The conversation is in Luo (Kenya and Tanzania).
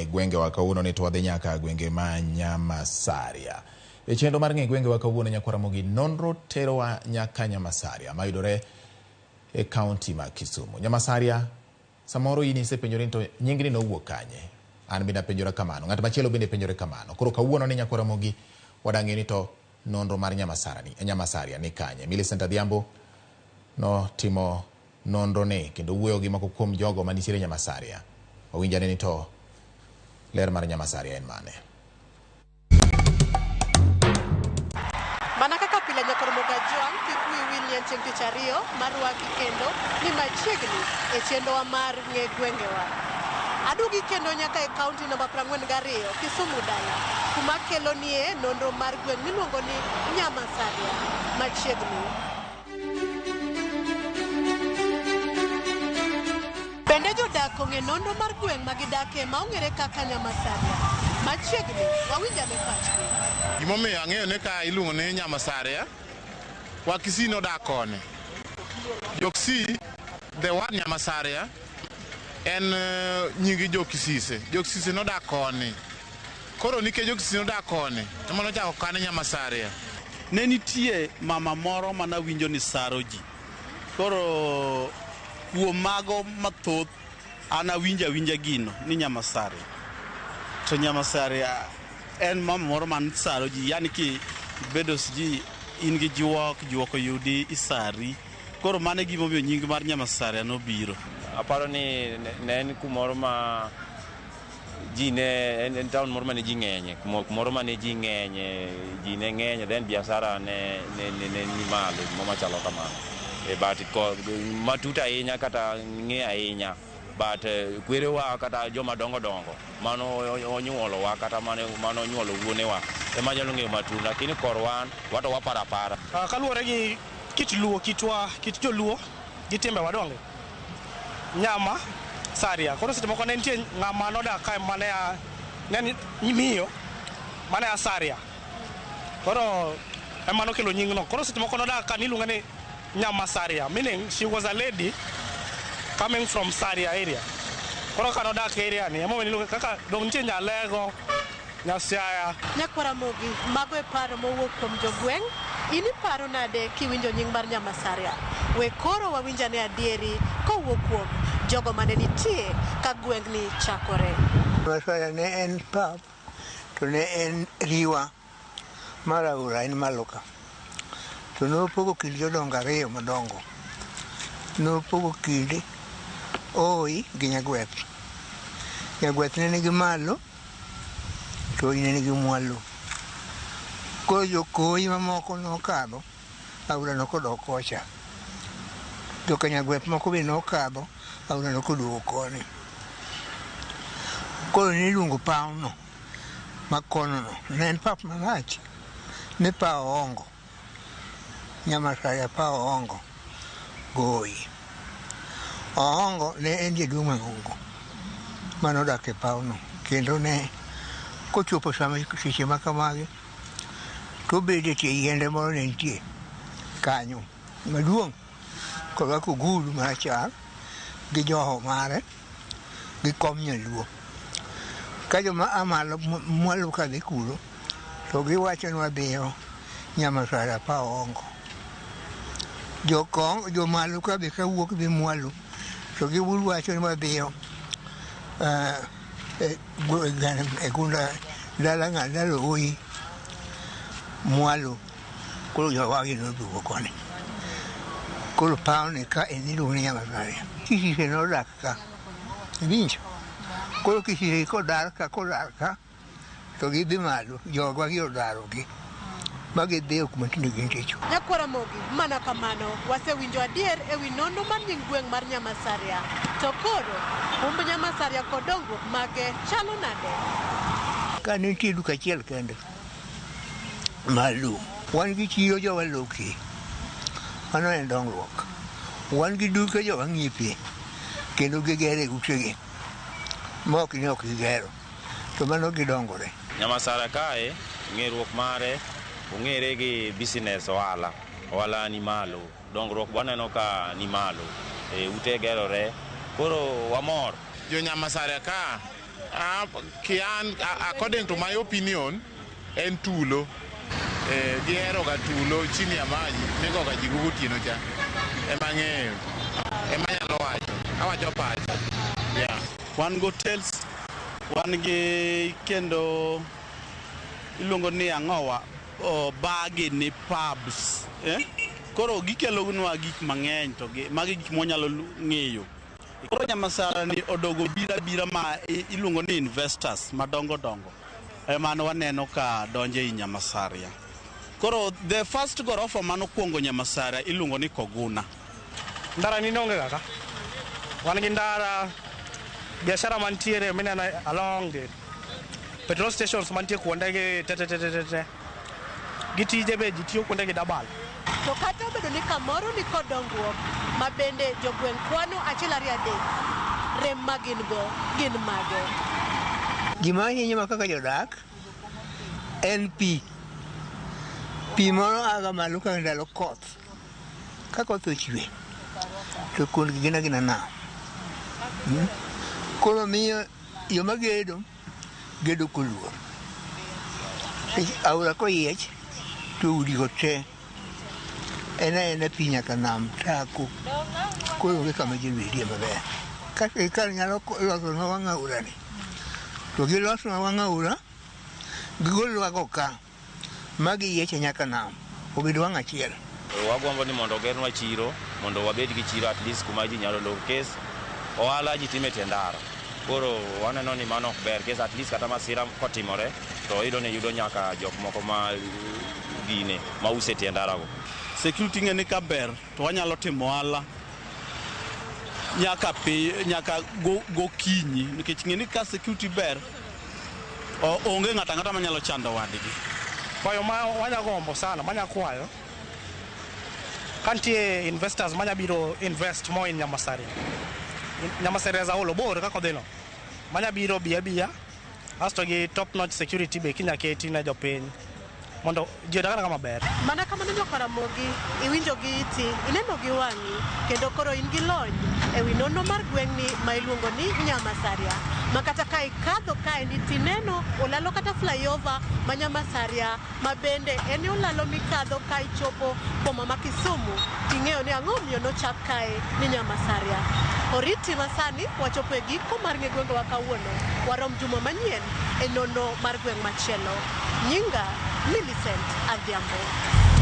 Gwengewa kawuono ni to wadhi nyaka gwenge ma Nyamasaria. E chenro mar Ng'e Gwengewa kawuono nyakwar Ramogi nonro terowa nyaka Nyamasaria mayudore e kaunti ma Kisumu. Nyamasaria, samoro in isepenjori ni to nyingni nowuok kanye? An bende apenjora kamano. Ng'at machielo bende penjore kamano. Koro kawuono ni nyakwar Ramogi wadang'eyo ni to nonro mar Nyamasaria ni kanye? Millicent Adhiambo notimo nonro ni kendo wuoyo gi moko kuom jogo manitiere Nyamasaria. Wawinjane ni to ler mar Nyamasaria en mane? Mana kaka pile nyakwar Mogajwang' kik wiyi wil ni en chieng' tich ariyo marwaki kendo ni machiegni e chenrowa mar Ng'e Gwengewa. Aduogi kendo nyaka e kaunti namba 42 Kisumu dala kuma kelonie nonro mar gweng' miluongo ni Nyamasaria machiegni. Bende jodak ong'e nonro mar gweng' ma gidakie ma ong'ere kaka Nyamasaria? Machiegni, wawinj ane pachgi. Gimomiyo ang'eyo ni ka iluongo ni Nyamasaria, Wakisii nodak koni. Jokisii, the word Nyamasaria en nying Jokisise. Jokisise nodak koni. Koro nikech Jokisise nodak koni, ema nochako kane Nyamasaria. Ne nitie mama moro manawinjo ni saro ji. Koro kuom mago mathoth an awinjo awinja gino ni Nyamasaria. To Nyamasaria en mama moro man saro ji, yani ki bedo siji in gi juok, juok oyudi isari. Koro mano e gimomiyo nying mar Nyamasaria nobiro. Aparo ni ne en kumoro ma ji ne en town moro mane ji ng'enye, kumoro mane ji ng'enye, ji ne ng'enye, then biashara ne ni malo, gimoro machalo kamano. But matut ahinya kata ng'e ahinya, but kwerewa kata joma dongo dongo mano onyuolowa kata mano onyuolo wuonewa ema nyalo ng'eyo matut, lakini kor wan wato waparo apara. Kaluwore gi kit luo, kitwa, kit joluo gi timbewa donge. Nyama Saria. Koro seche moko ne nitie ng'ama nodak kae mane a ne en miyo mane a Saria. Koro ema nokelo nying no. Koro seche moko nodak ka niluonge ni Nyama Saria, meaning she was a lady coming from Saria area. Koro ka nodak area ni, emomiyo niluonge kaka dong nitie Nyalego, Nyasiaya. Nyakwar Ramogi, mago e paro mowuok kuom jogweng'. In iparo nade kiwinjo nying mar Nyamasaria? We koro wawinj ane adieri kowuok kuom jogo mane nitie ka gweng'ni chakore. Nyamasaria ne en pap to ne en riwa mar aora en malo ka. To nopogo kind jodongo ariyo madongo. Nopogo kind Oi gi Nyagweth. Nyagweth ne nigi malo to Oi ne nigi mwalo. Koro jokoi mamoko nokadho aorano kodok kocha. Joka Nyagweth moko be nokadho aorano koduogo koni. Koro niluongo pawno ma konono. Ne en pap malach ni paw Ongo. Nyamasaria paw Ongo Goi. Oongo ne en jaduong' mang'ongo manodak e pawno kendo ne kochopo sama seche ma kamagi to obedo e tie yiende moro ne nitie kanyo maduong' korwako ogudu marachar gi joho mare gi kom nyaluo. Ka joma a malo mwalo kadhi kuro to giwacho ni wadhiyo Nyamasara pa Ongo. Jokong jomalo ka be kawuok dhi mwalo to giwacho ni wadhiyo e gunda dala ng'a dala Oi mwalo. Koro jowagi noduogo koni. Koro pawni ka en iluongo ni Nyamasaria. Kisise nodak ka. Iwinjo? Koro kisise kodar ka kodar ka to gidhi malo, jogwa gi odarogi ma gidhiyo kuma tinde gintie cho. Nyakwar Ramogi, mana kamano, wasewinjo adier e wi nonro mar nying gweng' mar Nyamasaria. To koro, humb Nyamasaria kod dongruok mage chalo nade? Ka ne nitie duka achiel kende mar lum. Wan gi chiro jowa lokie. Mano en dongruok. Wan gi duke jowa ng'iepie kendo gigere utegi ma ok ni ok gigero. To mano gidongore. Nyamasara kae, ng'eruok mare ong'ere gi business ohala. Ohala ni malo. Dongruok waneno ka ni malo. Ute gerore. Koro wamor. Jo Nyamasaria ka Kian, according to my opinion, en tulo. Gihero ga tulo chini ya maji migoga ji go gotieno cha. Ema ang'eyo. Ema anyalo wacho. Awacho pacha. Yeah. Wan gi hotels, wan gi kendo iluongo ni ang'owa bar gini pubs, eh? Koro gikelonwa gik mang'eny to gi, magi gik mwanyalo ng'eyo. Koro Nyamasara ni odogo bira bira ma iluongo ni investors madongo dongo ema ne waneno ka donjo ei Nyamasaria. Koro the first gorofa manokwongo Nyamasaria iluongo ni Koguna. Ndara ni onge kaka. Wan gi ndara, biashara mantiere mineno along the petrol stations mantie kuonde gi te te te te te. Gi tije be ji tiyo kuonde gi dabal. To kata obedo ni kamoro ni kod dongruok ma bende jogweng' kwano achiel ariyo adek, rem ma gin go gin mage? Gima hinyowa kaka jodak en pi. Pi moro aga malo ka ndalo koth. Ka koth ochwe to kuondgi gin agina nam. Koro miyo joma gedo gedo koluor. Aora koyiech to udigo te en aena pi nyaka nam tako. Koro onge kama ji bedie maber. Ka sirkal nyalo losonwa wang' aora ni, to gilosnwa wang' aora, gigolwa ka, ma giyieche nyaka nam, obed wang' achiel. Wagombo ni mondo ogernwa chiro mondo wabed gi chiro at least kuma ji nyalo logo kes ohala ji time tie ndara. Koro waneno ni mano ok ber kes at least kata masira kotimore to iyudo ni yudo nyaka jok moko ma gine ma use tie ndara go. Security ng'e ni ka ber to wanyalo timo ohala nyaka pi nyaka gokinyi nikech ng'e ni ka security ber onge ng'ato ang'ata manyalo chando wadgi. Kwayo ma wanya gombo sana, manya kwayo. Ka nitie investors manya biro invest more in Nyamasaria. Nyamasaria as a whole obor kaka odhi no. Manya biro biya biya, asto gi top notch security be kinya keti ne jopiny mondo ji odag adaga maber. Mana kamano Jokaramogi, iwinjo gi iti, ineno gi wang'i, kendo koro in gi lony e wi nonro mar gweng'ni ma iluongo ni Nyamasaria. Ma kata ka ikadho kaendi tineno olalo kata flyover ma Nyamasaria ma bende en olalo mikadho ka ichopo boma ma Kisumu ting'eyo ni ang'o omiyo nochak kae ni Nyamasaria. Oriti masani wachopo e giko mar ng'e gwengewa kawuono. Warom juma manyien e nonro mar gweng' machielo. Nyinga Millicent Adhiambo.